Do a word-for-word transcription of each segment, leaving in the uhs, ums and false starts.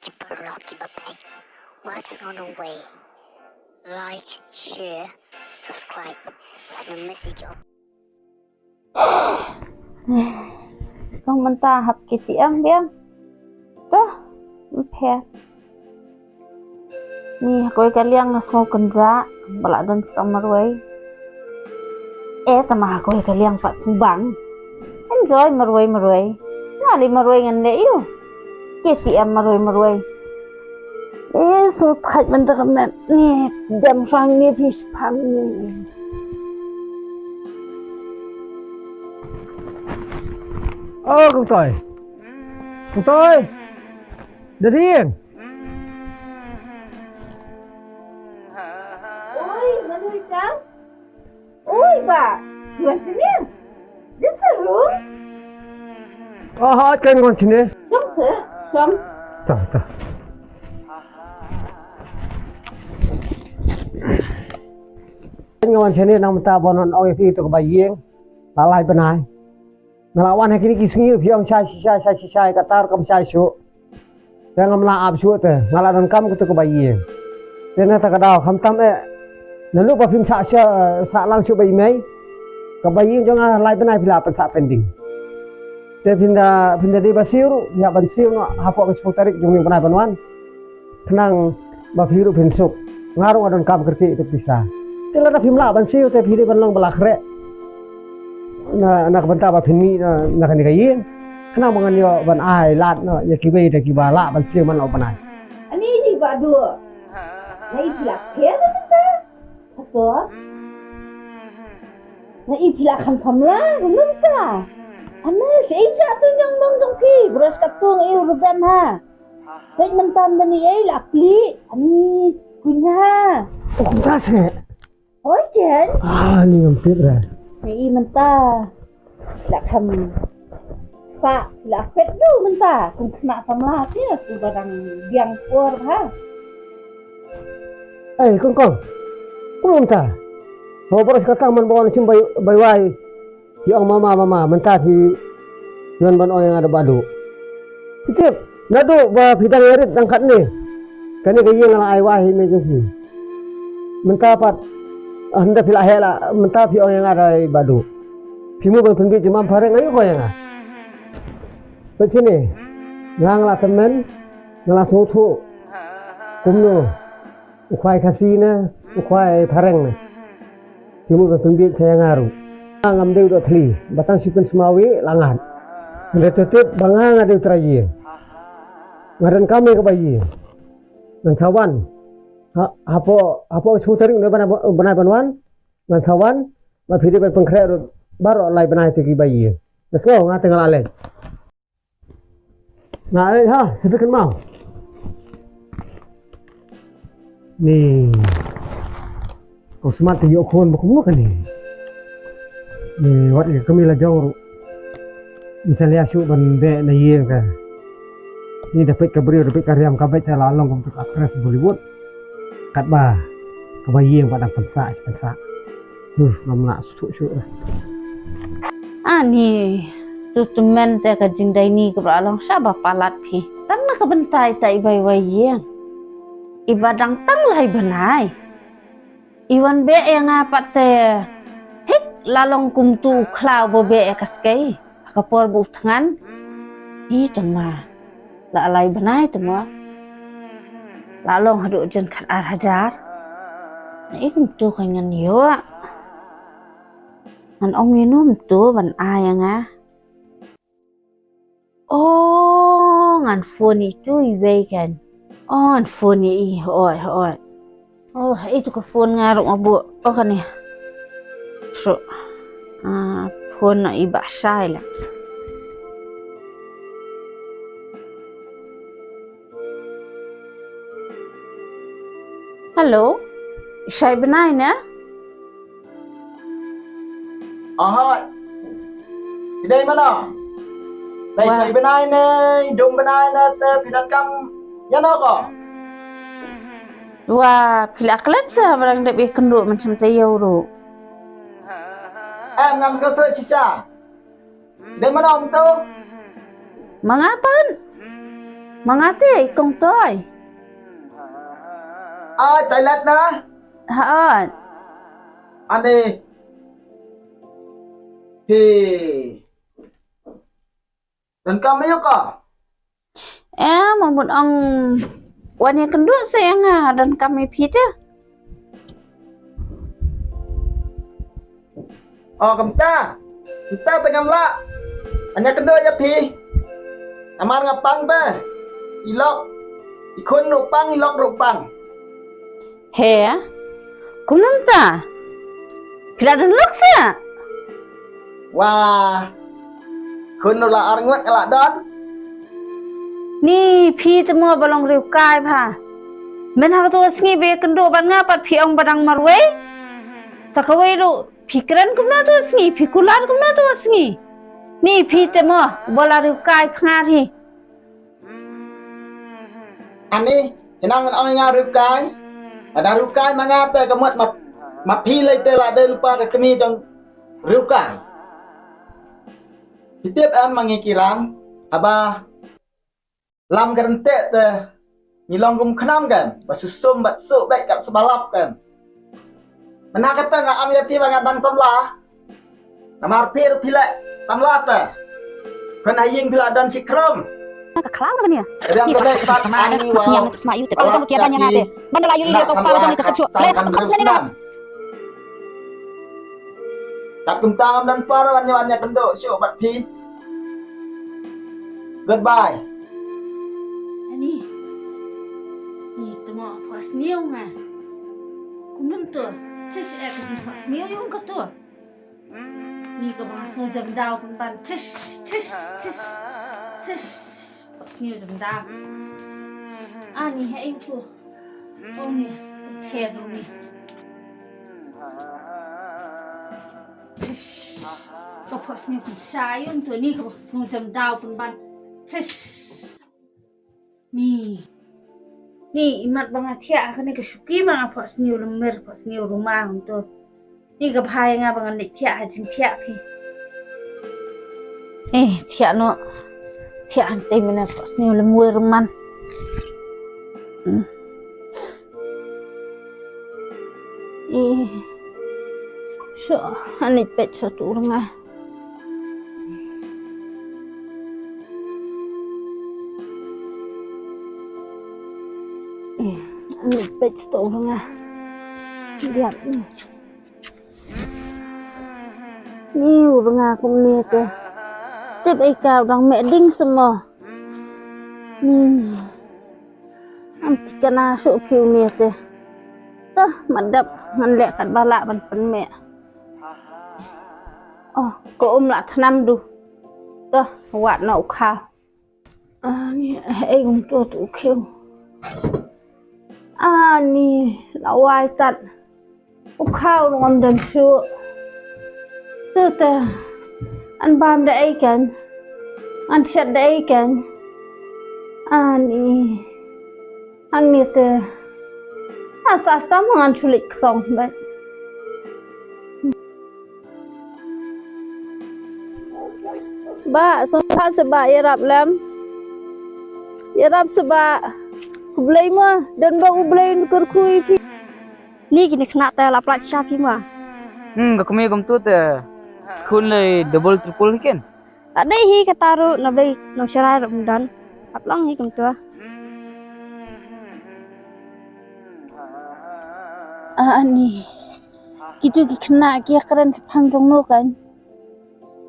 ki paralok kiba peit. Wat sngewbha wei. Like, share, subscribe. Khlem missed ki Kong mynta hap K T M biang. Toh, ym pher. Ni ha kawei ka liang nga sngew kynjah ba la don sa marwei. Eh, tama ha kawei ka liang pat sngewbang. Enjoy marwei marwei. Nga lei marwei ngan leh ïa u. K T M marwei marwei. Eh, so thait man da ka met ni dem sang ni phi spam ni. Oh, Kong Toi. Kong Toi. Da ding. Oi, manu ikan. Ui, ba, wan sini. Dia seru. Ah, ha, kan wan sini. Jom se, jom. Ta, ta. Kan wan sini nang mynta ba ngan ong ïa phi to kaba ïeng. La lai bnai. Nga la wan ha kine ki sngi phi ong shai shai shai shai shai, kata ruh kam shai shuh. Te ngam lah ap shuh te, nga la donkam kato kaba ïing. Te na kata ka daw khamtam eh. Naduh ba phim sah sha, sah lang shuh ba i mei. Kaba ïing jong nga lai bnai phi la pynsah pending. Te phin da, phin da dei ba siew ruh, ïa ban siew noh hapoh ka shiphew tarik jong une u bnai ban wan. Khnang ba phi ruh phin suk. Nga ruh nga donkam kyrkieh ïa ka pisa. Te lada phim lah ban siew te phi dei ban long ba la khreh. Na, na ka bynta ba phin mih na, na kane ka ïing. Khnang ba ngan ïoh ban ai lad noh ïa kiwei de kiba lah ban siew man la u bnai. Ani ji ba dua. Na i phi la kher na mynta. Ato. Na i phi la kham kham la na mynta. Ana, sa i ja tu nyang nong jong phi. Bros ka tu ngi u ruben ha. Peit mynta, mynta ni ei la pli. Ani kunya. Oh, kumta se. Oi ken. Ah, ni ngam tip re. Ni i mynta. La kham. Sa la pet du mynta. Kum kena samla ti tu barang biang por ha. Eh, kong kong. Kum mynta. Ho boros kata man bawa ni sim bai bai wai. Phi ong mama, mama, mynta phi wan ban ong ïa nga da Bah Duh. Phi tip, naduh ba phi dang ïarit dang katne. Kane ka ïing nga la ai wai ha i mei jong phi. Mynta pat, ah, hynda phi la heh la, mynta phi ong ïa nga da i Bah Duh. Phi mut ban pynbieit jingmam phareng, aïu ko ïa nga. Peit shane, nga nga la tymmen, nga la sngewthuh. Kumno? U khwai Khasi ne, u khwai phareng ne. Ki mut ban pynbieit sha ïa nga ruh. Nga ngam dei u dohthli, ba tang shu pynsmawi la ngat. Hynrei to tip ba nga nga dei u trai ïing. Nga donkam ïa kaba ïing. Ngan sa wan. Ha, hapoh, hapoh shiphew tarik ne bnai, bnai ban wan. Ngan sa wan. Ba phi dei ban pynkhreh ruh baroh lai bnai to kiba ïing. Let's go, nga te nga la leit. Nga leit ha, sa phi kynmaw. Ni. Kong Smat te ïoh khun ba kumno kane. Ni wat ïa ka kmie la jong ruh. Ngi sa leh shuh ban beh na ïing ka. Ni da peit ka briew da peit ka riam ka beit te la long kum tu ka actress Bollywood. Katba kaba ïing ba dang pynsah pynsah. Huh, ngam lah shuh shuh. Ani, tu tymmen te ka jingdai ni kaba long sha ba palat phi. Tang na ka bynta ita i bai wai ïing. Iba dang tang lai bnai. I wan beh ïa nga pat te. Hik la long kum tu u khlaw ba beh ïa ka skei. Ha ka por ba u thngan. I tang ma. La lai bnai te mo. La long haduh jan khat ar hajar. Na i kumtu ka ngan ïoh. Ngan ong ïa no kumtu ban ai ïa nga. Oh, ngan phone ïa tu iwei kan. Oh, ngan phone ïa i, hoi, hoi. Oh, itu ka phone nga ruh nga buh. Oh, kane. So. Ah, phone na i Bah Shai la. Hello. Shai bnai ne? Ahoi. Phi dei mano? Dei Shai bnai ne, dum bnai ne, te phi donkam ïa no ko? Wa, phi la klet sa ba dang dep ïakynduh mynshem taïew ruh. Em, ngam sngewthuh shisha. Dei mano mynta? Ma nga pat. Ma nga te i kong Toi. Ai, tai lat na. Ha ot. Ani. Phi. Donkam ïa ka? Eh, ma mut ong wan ïa kynduh sa ïa nga, donkam ïa phi te. Oh, kumta. Kumta te ngam lah. Wan ïa kynduh ïa phi. Namar nga pang te. I lok. I khun ruh pang, i lok ruh pang. He. Kumno mynta? Phi la don lok sa? Wah. Khun ruh la ar ngut nga la don. Ni phi te mo ba long riewkai bha. Mynha kato ka sngi ba ïa kynduh bad nga pat phi ong ba dang marwei. Ta kawei ruh phi kren kumno to ka sngi, phi kular kumno to ka sngi. Ni phi te mo ba la riewkai phngar hi. Ani, khnang ban ong ïa nga riewkai. Lada riewkai ma nga te ka mut ma, ma phi lei te la dei lypa ka kmie jong riewkai. Phi tip em ma ngi ki rang, haba lam ka rynteh te ngi long kum khnam kan, ba shu sum bad suk beit kat sbalap kan. Mynha kata nga ong ïa phi ba nga dang samla. Namar phi ruh phi leh samla te. Kane ha ïing phi la don shi khrum. Ka khlam ka nia. Riam ka leh pat ani wa. Nia sma yu te. Ka mut ïa ban ïa nga te. Ban da la yu ri ka pa ka jong ka chuh. Leh ka khlam ka nia. Kat kumta ngam don por wan ïa wan ïa kynduh shuh bad phi. Goodbye. Ani. Ni te mo phohsniew nga. Kumno to? Tish eh ka jingphohsniew ïa u kato. Ni kaba nga sngew jam daw pynban. Tish, tish, tish, tish. Phohsniew jam daw. Ani, haei uto? Oh ni, ther ruh ni. Tish. Ka phohsniew pynshai ïa uto ni kaba sngew jam daw pynban. Tish. Ni. Ni, imat ba nga thiah ha kane ka shuki ma nga phohsniew lymmer, phohsniew rumang to. Ni ka bha ïa nga ba ngan leit thiah ha jingthiah phi. Eh, thiah noh. Thiah hangtei mynne phohsniew lymmer man. Hmm. Eh. Shuh, ngan leit peit shuh tu ur nga. Eh, ani peit shuh ur nga. Diap ni. Ni ur nga kumne te. Tip ei ka u dang meh ding seh mo. Ni. Am thikna shuh ki une te. Te, ma dep ngan leh katba lah ban pynmeh. Oh, ka um la thnam du. Te, wad noh u khaw. Ani, eh, eh, um to tu u khiew. Ani, la wai tat. U khaw ruh ngam don shuh. Tu te. Ngan bam da ei kan. Ngan shet da ei kan. Ani. Hangne te. Asa sta ma ngan shu leit khrong bad. Bah, sngewbha seh bah, ïarap lem. Ïarap seh bah. Khublei mo, don ba U Blei un kyrkhu ïa phi. Ni kine khynnah te la pynlait sha phi ma. Hmm, ka kmie kumtu te khun lei double triple hi ken. Ta dei hi kata ruh, na bei nongshakri ruh ym don. Hap long hi kumtu. Ani. Kitu ki khynnah ki ïakren shaphang jong no kan.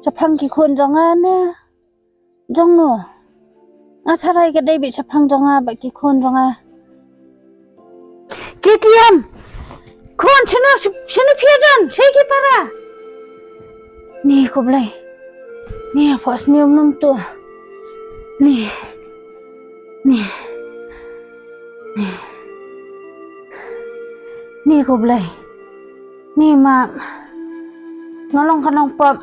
Shaphang ki khun jong nga ne. Jong no. Nga tharai ka dei beit shaphang jong nga bad ki khun jong nga. Ki tiam. Khun shano, shano phi ïadon, shaei ki para. Ni ko Blei. Ni phohsniew mynta. Ni. Ni. Ni. Ni ko Blei. Ni map. Nga long ka nongpop.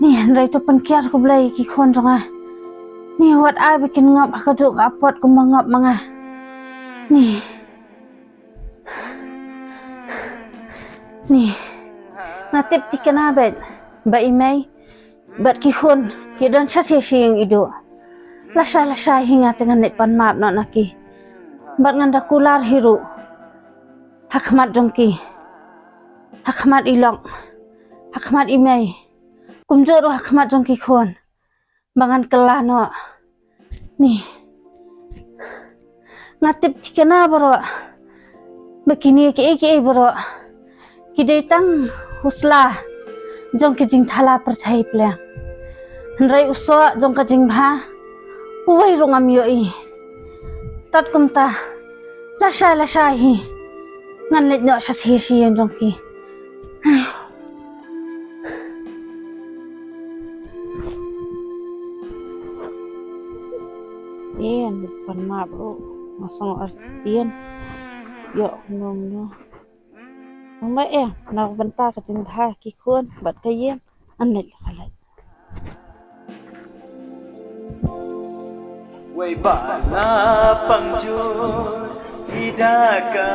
Ni hynrei to pynkiar ko Blei ki khun jong nga. Ni wat ai ba kin ngop ha kajuh ka apot kumba ngop ma nga. Ni. Ni. Nga tip thikna bad ba i mei bad ki khun ki don shatei sha ïing i duh. Lashai lashai hi nga te ngan leit pan map noh na ki. Bad ngan da kular hi ruh ha khmat jong ki, ha khmat i lok, ha khmat i mei, kumjuh ruh ha khmat jong ki khun ba ngan kylla noh. Ni, nga tip thikna baroh ba kine kiei kiei baroh ki dei tang u sla jong ka jingthala pyrthei pyrshah. Hynrei u soh jong ka jingbha uwei ruh ngam ïohi. Tat kumta, lashai lashai hi ngan leit noh shathie sha ïing jong ki. Ïa, ngan pan map ruh, nga sngew artatien. Ïoh kumno kumno. Nang ba ïa, na ka bynta ka jingbha ki khun bad ka ïing, ngan leit la ka leit. Wei ba la pang jur, i da ka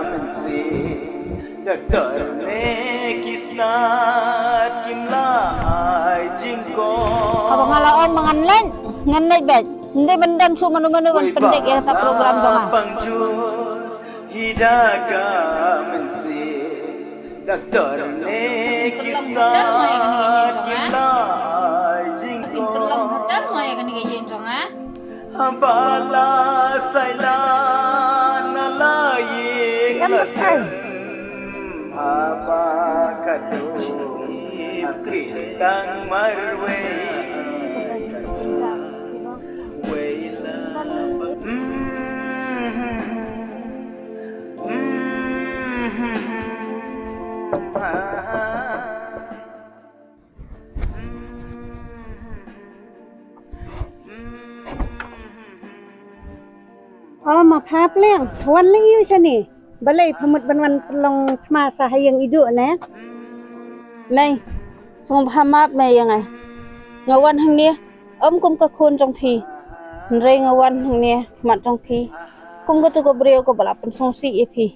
mynsiem, doktor ne ki stad kim la ai jingkor. Haba nga la ong ba ngan leit, ngan leit beit. Ym dei ban don shuh mano mano ban pyndep ïa kata program jong nga. Pang jur, i da ka mynsiem, doktor ne ki stad kim la ai jingkor. Haba la saila na la ïing la sem, haba ka dei ha khriat tang marwei. O ma pha Pliang, wan leh ïa u shane. Balei pha mut ban wan pynlong thma sa ha ïing i Duh ne? Mei, sngewbha map mei ïa nga. Nga wan hangne ym kum ka khun jong phi, hynrei nga wan hangne ha khmat jong phi kum katu ka briew kaba la pynsngewsih ïa phi.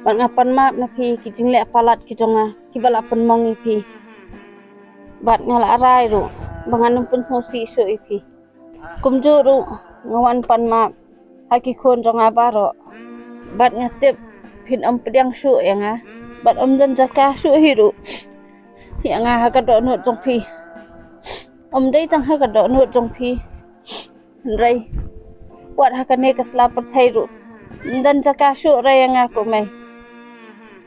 Bad nga pan map na phi ki jingleh palat ki jong nga kiba la pynmong ïa phi. Bad nga la rai ruh ba ngan ym pynsngewsih shuh ïa phi. Kumjuh ruh nga wan pan map ha ki khun jong nga baroh. Bad nga tip phin ym pdiang shuh ïa nga bad ym don jaka shuh hi ruh ïa nga ha ka dohnud jong phi. Ym dei tang ha ka dohnud jong phi, hynrei wat ha kane ka sla pyrthei ruh ym don jaka shuh re ïa nga ko mei.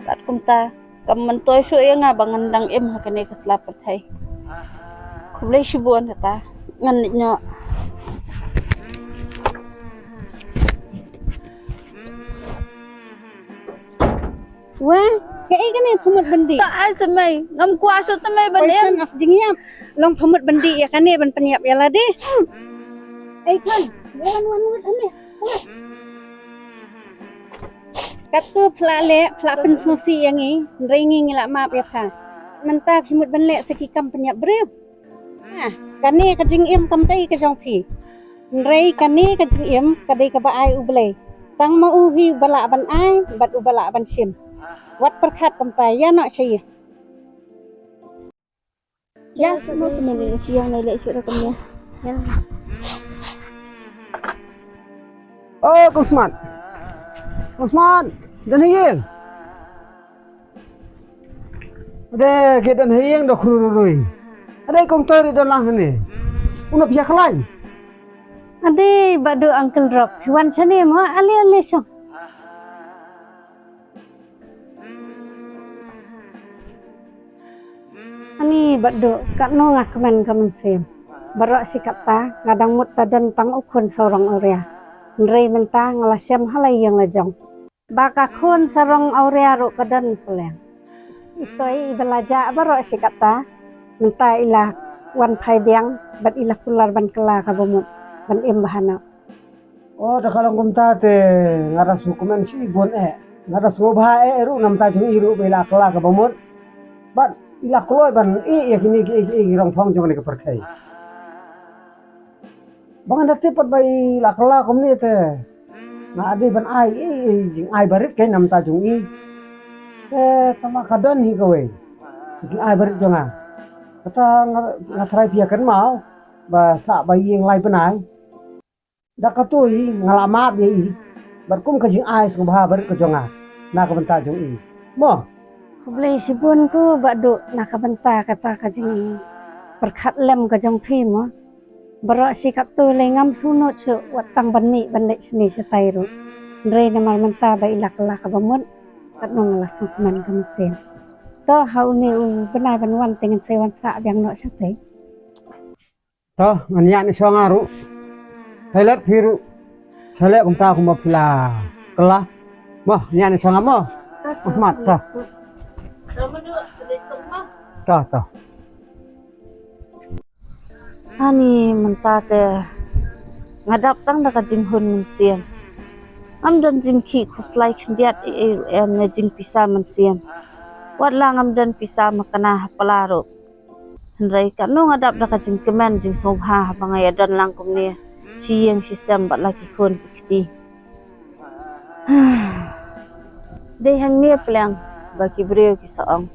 Tat kumta kam myntoi shuh ïa nga ba ngan dang im ha kane ka sla pyrthei. Khublei shibun kata, ngan leit noh. Wah, kaei kane pha mut ban dih? Ka ai sa mei, ngam kwah shuh te mei ban em. Poison of jingïap. Long pha mut ban dih ïa kane ban pynïap ïa lade. Ei khun, wan wan wan ane. Katto pha la leh, pha la pynsngewsih ïa ngi, hynrei ngi ngi la map ïa pha. Mynta phi mut ban leh sa ki kam pynïap briew. Ah, kane ka jingim kam dei ka jong phi. Hynrei kane ka jingim ka dei kaba ai U Blei. Tang ma u hi uba lah ban ai bad uba lah ban shim. Wat pyrkhat kumta, ïa noh sha ïing. Ïa shu noh sha ïing, sha ïing, nai leh shuh ruh kumne. Ïa. Oh, Kong Smat. Kong Smat, don ha ïing. Ade, ki don ha ïing da khru rui. Ade, Kong Toi don lang hangne. Uno pia khlaiñ. Ade, Bah Duh, Uncle Rob. Phi wan shane mo, ale ale shong. Ani Bah Duh, katno nga kmen ka mynsiem. Baroh shi katta nga dang mut ta don tang u khun sarong awria. Hynrei mynta nga la shem ha la ïing la jong. Ba ka khun sarong awria ruh ka don Pliang. I Toi iba la jah baroh shi katta, mynta i la wan phai biang bad i la kular ban kylla kaba mut ban im bha noh. Oh, da ka long kumta te nga da sngewkmen shibun eh. Nga da sngewbha eh ruh na bynta jong i ruh ba i la kylla kaba mut. Bad i la kloi ban ïeh ïa kine ki, ki, ki rong phong jong kane ka pyrthei. Ba nga da tip pat ba i la kylla kumne te nga dei ban ai i, i jingai barit keiñ na bynta jong i. Te tangba ka don hi kawei jingai barit jong nga. Kata nga, nga tharai phi ïa kynmaw. ba sah ba ïing lai bnai. Da katu hi nga la map ïa i bad kum ka jingai sngewbha barit ka jong nga na ka bynta jong i. Mo. Khublei shibun ko Bah Duh na ka bynta kata ka jingpyrkhat lem ka jong phi mo. Baroh shi katto lei ngam sngewnud shuh wat tang ban mih ban leit shane shatai ruh. Hynrei namar mynta ba i la kylla kaba mut katno nga la sngewkmen ka mynsiem. To ha une u bnai ban wan te ngin sa wan sah biang noh shatai. To ngan ïa ni shong nga ruh. Hai let phi ruh. Sa leh kumta kumba phi la kylla. Mo ïa ni shong nga mo. Ahmad to. To to. Ani mynta te nga dap tang da ka jinghun mynsiem. Ngam don jingkhih khuslai khyndiat ei ei ruh em ne jingpisa mynsiem. Wat la ngam don pisa ma kane ha pla ruh. Hynrei katno nga dap da ka jingkmen jingsngewbha haba nga ïa don lang kumne shi ïing shi sem bad la ki khun ki kti. Dei hangne pleng ba ki briew ki sa ong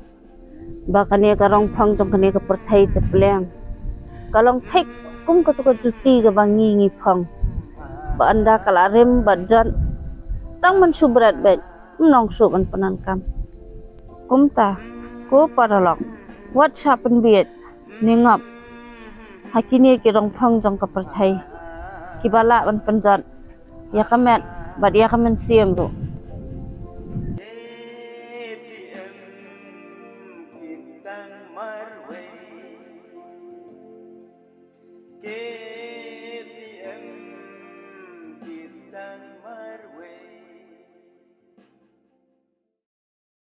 ba kane ka rong phong jong kane ka pyrthei te pleng ka long thik kum katu ka juti kaba ngi ngi phong. Ba ynda ka la rim bad jot, stang ban shu bret beit, ym long shuh ban pyndonkam. Kumta ko paralok, wat shah pynbieit ne ngop ha kine ki rong phong jong ka pyrthei kiba lah ban pynjot ïa ka met bad ïa ka mynsiem ruh.